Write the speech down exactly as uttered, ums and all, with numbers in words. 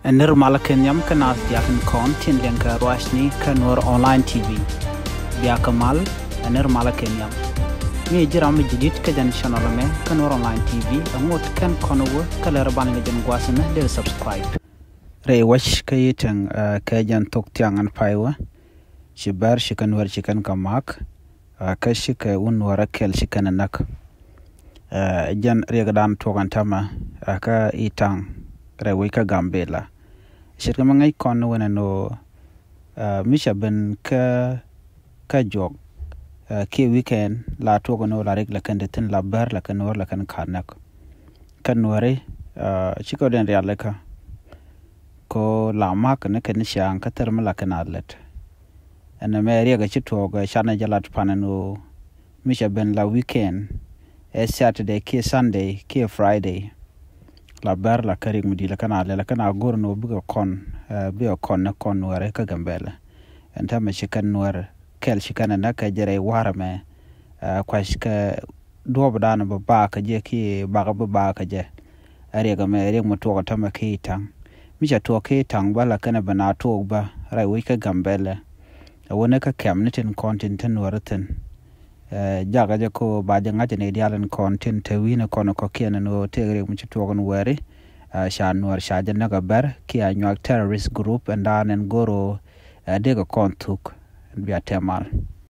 Ɛ nir malä kɛ nhiam kä naath diaal tin kɔn tin liɛŋ kɛ ruacni kä Nuer Online T V. Biakä mal, ɛ nir malä kɛ nhiam. Mi ji̱ ram mi jidit kä jɛn channel mɛ kä Nuer Online T V, ɛ ŋot kɛn kɔn wä kä lɛr ban ni jɛn gua̱a̱th mɛ deri subscribe. Rɛy wac kä yi tɛŋ, eh, kɛ jɛn thok thiaŋ ɛn pay wä. Ci bɛr ci kɛn wär ci kɛn kɛ mak, ah, kä ci kɛ wun wärä kɛl ci kɛn ɛ näk. Eh, jɛn riɛkdan tuɔk ɛn tämɛ, ah, kä Itaŋ rɛy wec kä Gambela. Ce̱tkɛ mi ŋäc kɔn ni wen ɛn ɣöö, ah, mi cɛ ben kä, kä juɔk, ah, kiɛ weekend la tuɔk ɛn ɣöö la riɛk la kɛn te thi̱n, la bär la kɛn wär la kɛn ka̱n näk. Kä nuäri, ah, cikɛ den rialikä. Ko la mak ni kɛn ciaŋ kä thɛr mi la kɛn a lät. Ɛn mɛ riɛk ci tuɔɔk, eh, canɛ jɛ lat pan ɛn ɣöö mi cɛ ben la weekend, ɛ Saturday kiɛ Sunday kiɛ Friday. La bär la kä riɛk mi di̱i̱t la kɛn a lät, la kɛn a go̱r ɛn ɣöö bikɛ kɔn, eh, bikɛ kɔn ni kɔn nuäri kä Gambela. Ɛn täämɛ ci kɛn nuäri kɛl ci kɛn ɛ näk kɛ jɛ rɛy warɛ mɛ, eh, kuac kɛ duɔ̱ɔ̱pdan bi bakä jɛ kiɛ bakä bi bakä jɛ. Ɛ riɛk ɛmɛ, riɛk mi tuɔk ɛ tämɛ ki Itaŋ. Mi cɛ tuɔk ki Itaŋ bä la kɛn ɛ ben a tuɔk bä rɛy wec kä Gambela. Ɛ wä ni kä kɛm ni tin kɔn tin te nuäri thi̱n. Eh, jakä jɛ ko ba jɛ ŋa̱c ni diaal in kɔn tin te wi̱n kɔn kɔ̱kiɛn ɛn ɣöö tëëk riɛk mi ci tuɔk ɛn wääri. Eh, ca nuäär ca jɛ näk ɛ bär kiɛ a nyuak terrorist group ɛn daan ɛn go̱r ɣöö, eh, dee kɛ kɔn thuk. Bia tɛmal.